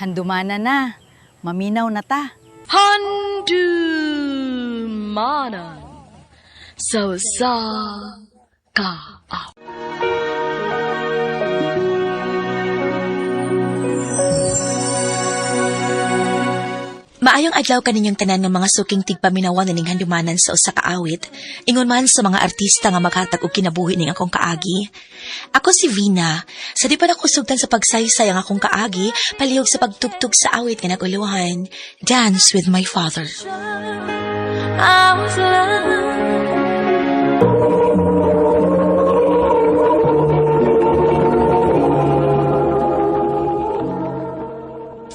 Handumana na. Maminaw na ta. Handumanan sa usa ka awit. Maayong adlaw kaninyong tanan nga mga suking tigpaminawan nining handumanan sa usa ka awit. Ingon man sa mga artista nga maghatag og kinabuhi ning akong kaagi. Ako si Vina. Sa di pa nako sugtan sa pagsaysay ang akong kaagi, palihog sa pagtugtog sa awit nga naguluhan. Dance with my father. I was loved.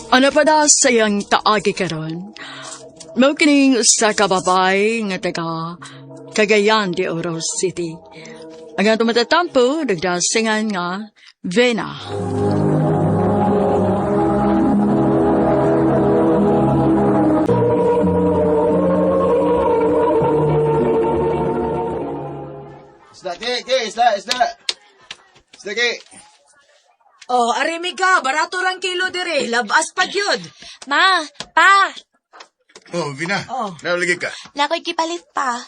Ano pa da sa iyang kaagi karon? Mao kining usa ka babae nga taga Cagayan de Oro City. Ang atong matatampo, nagdasingan nga Vena. Isda, ke, ke, isda, isda. Isda, ke. Oh, arimi ka, barato lang kilo dire, labas pa gyud. Ma, pa, Oh, Vina. Oh. Nauligi ka. nakoy gipalit pa.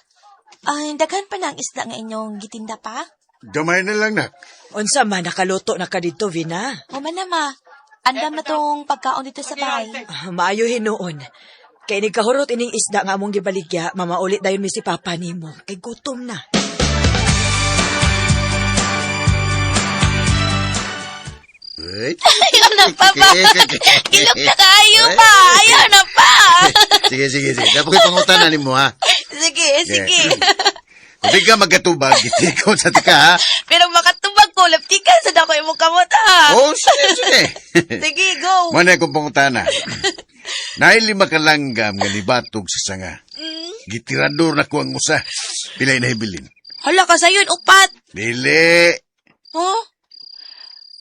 Ay, daghan pa na ang isda nga inyong gitinda pa. Gamay na lang, nak. Unsa man nakaluto na ka didto, Vina? O man na ma, andam na tong pagkaon dito sa bahay. Ah, maayo hinuon. Kay nigkahurot ining isda nga among gibaligya, mamaulit dayon mi si Papa nimo. Kay gutom na. Ay. Ayaw na pa pa. Gilok na kaayo pa. Ayaw na pa. Sige, sige, sige. Dapat ko'y pangutana nimo, ha? Sige, sige. Kung di ka magkatubag, ikaw sa tika, ha? Pero makatubag ko, laptikan sa dako imong kamot ha. Oh, sige, sige. Sige, go. Muna akong pangutana. Naay lima ka langgam nga nibatog sa sanga. Gitirador na ko ang usa. Pilay nahibilin. Hala ka sayon, upat. Dili. Oh?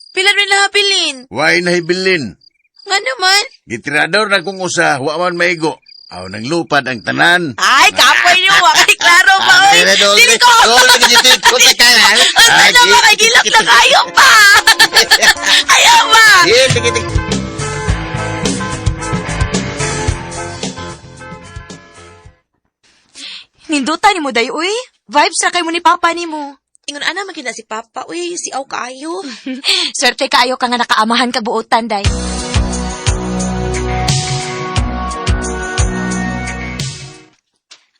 Pila rin nahabilin? Way nahibilin. Nga naman. Gitirador na kong usa, wa man maigo. Aw nang lupad ang tanan. Ay, kapoy niyo. Wakay klaro pa, oy. Dili ko. Basta na ba kay gilok na kayo pa. Ayaw ba? Ninduta nimo day uy. Vibes ra kay mo ni Papa nimo. Ingon ana man na si Papa, uy, si aw kaayo. Swerte kaayo ka nga nakaamahan ka buotan, day.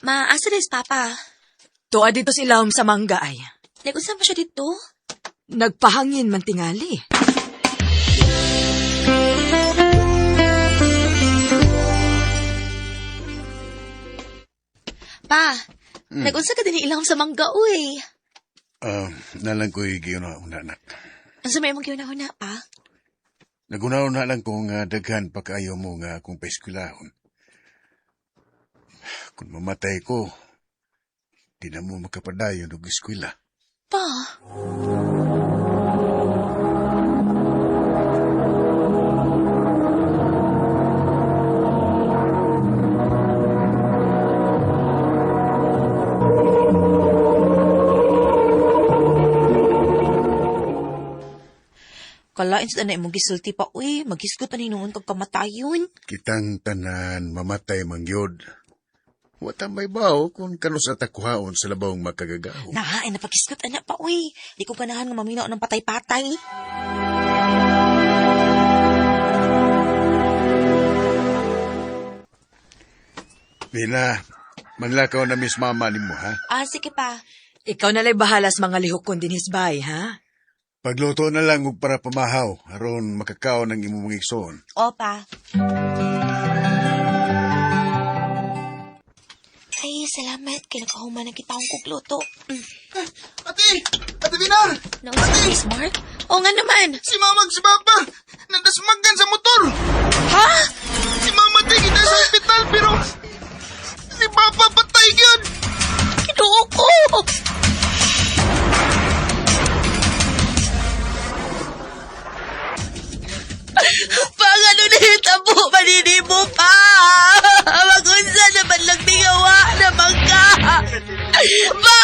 Ma, asa na si Papa? Tuwa dito si Laom sa mangga ay. Nag-unsa pa siya dito? Nagpahangin man tingali. Pa, nag-unsa ka din ilahom sa mangga, uy. Ah, nalang ko'y giuna-una nak. Unsa may imong gihuna-huna pa? Naguna-una lang ko nga daghan pa kaayo mo nga akong paeskwelahon. Kung mamatay ko, di na mo makapadayon og eskwela. Pa, Kalain sa na imong gisulti pa, uy, magisgot ani noon kag kamatayon. Kitang tanan mamatay man gyud. Wa ta may bao kung kanus at kuhaon sa labawng makagagaho. Na, ay napagisgot ana pa, uy. Di ko ganahan nga maminaw ng patay-patay. Vina, manlakaw na miss mama nimo ha. Ah, sige pa. Ikaw na lay bahala sa mga lihok kon dinhis bay, ha? Pagluto na lang og para pamahaw aron makakaon ang imong mga igsoon. O pa. Ay, salamat. Kay nakahuman na kita akong kugluto. Ate! Ate Vina! Naunsa si Mark? O nga naman. Si Mama ug si Papa! Nadasmagan sa motor! Ha? Si Mama te kita sa ospital pero si Papa patay gyud! Kinuo ko! Pangano na yung tabo, maninimo pa! Magunsa naman lang tingawa naman ka! Pa!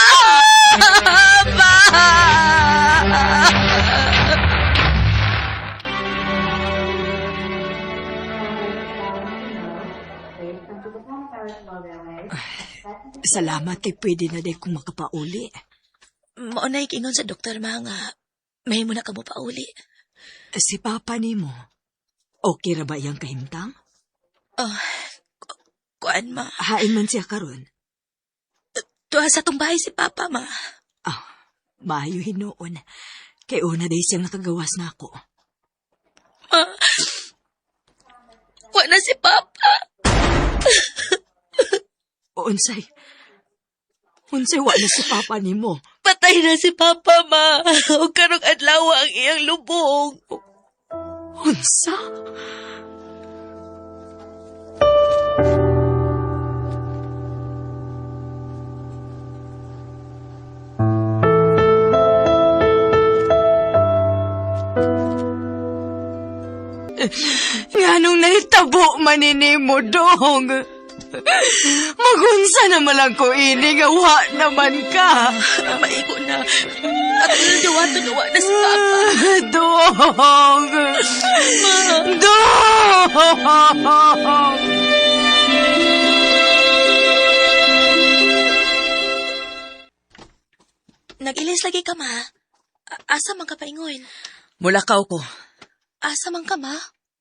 Pa! Salamat kay pwede na day kong makapauli. Mao na ingon sa doktor, ma, nga mahimo na ka mo pauli. Si Papa nimo, okay ra ba iyang kahimtang? Oh, kuan, ma. Hain man siya karon. Tuwa sa atong bahay si Papa, ma. Ah, maayo hinuon. Kay una day siyang nakagawas na ako. Ma, wa na si Papa. Unsay? Unsay wa na si Papa nimo? Patay na si Papa, ma. O karong adlaw ang iyang lubong. Unsa? Nganong nahitabo man mo, dong? Magunsa naman lang ko ini nga wa naman ka. Maigo na. At duwa wa na si Papa. Dong! Dong! Nag-ilis lagi ka, ma. Asa man ka paingon? Mulakaw ko. Asa man ka, ma?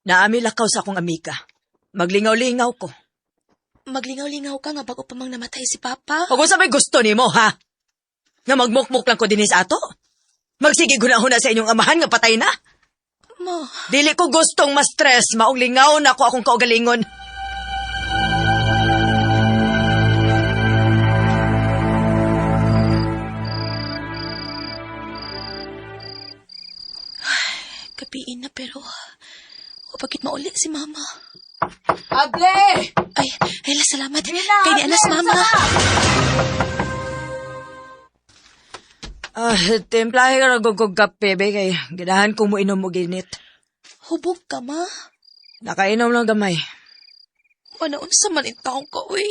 Naami lakaw sa akong amika. Maglingaw-lingaw ko. Maglingaw-lingaw ka nga bago pa mang namatay si Papa. Kung sa may gusto nimo, ha? Nga magmukmuk lang ko dinhi sa ato? Magsige guna-huna sa inyong amahan nga patay na? Ma, Dili ko gustong ma-stress, maong lingaw na ko akong kaugalingon. Gabiin na pero wapagit mauli si Mama. Able! Ay, ay, salamat. Kay ni anas, Mama. Ah, timplahe ka nagugog kape, be, kay ganahan kong moinom og init. Hubog ka, ma. Nakainom lang gamay. Wala unsa man in taong ka, uy.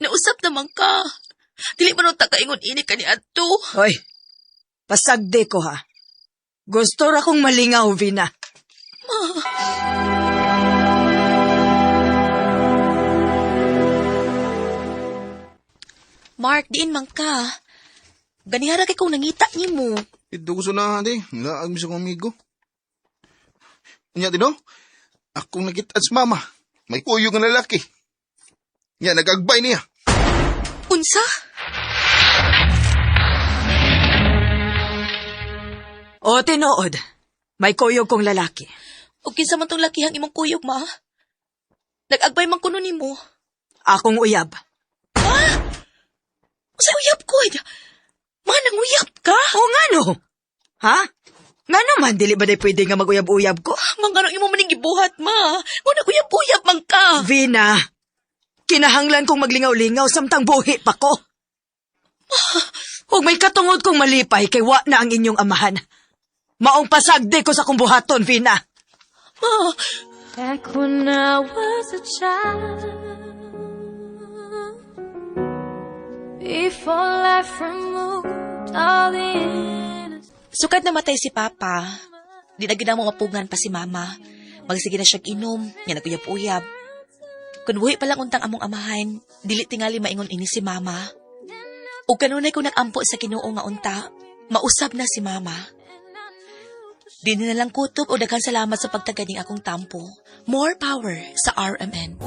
Nausap naman ka. Dili man unta kaingon ini ka ni adto. Hoy, pasagdi ko ha. Gusto ra kong malingaw, Vina. Ma. Mark, diin man ka. Ganihara kay kong nangita nimo. Ito ko sunahan di. Laag mi sa kong amigo. Nya dino? Akong nakita sa mama. May kuyog nga lalaki. Nya nagagbay niya. Unsa? O, tinuod. May kuyog kong lalaki. O kinsa man tong lakihang imong kuyog, ma? Nag-agbay man kuno nimo. Akong uyab. Ha? Usa uyab ko? Ma, nanguyab ka? O nga no? Ha? Nga naman, dili ba day pwede nga mag-uyab-uyab ko? Mga imo maning gibuhat, ma. Mo naguyab-uyab man ka. Vina, kinahanglan kong maglingaw-lingaw samtang buhi pa ko. Ug may katungod kong malipay kay wa na ang inyong amahan. Maong pasagdi ko sa akong buhaton, Vina. Ma. Back when I was a child, before life removed all the innocence. Sukad namatay si Papa, di na gid mo mapugngan pa si Mama. Magsige na siyang inom, nga naguyab-uyab. Kun buhi pa lang untang among amahan, dili tingali maingon ini si Mama. Ug kanunay ko nag-ampo sa Ginoo nga unta, mausab na si Mama. Di na lang kutob o daghan salamat sa pagtaganing akong tampo. More power sa RMN.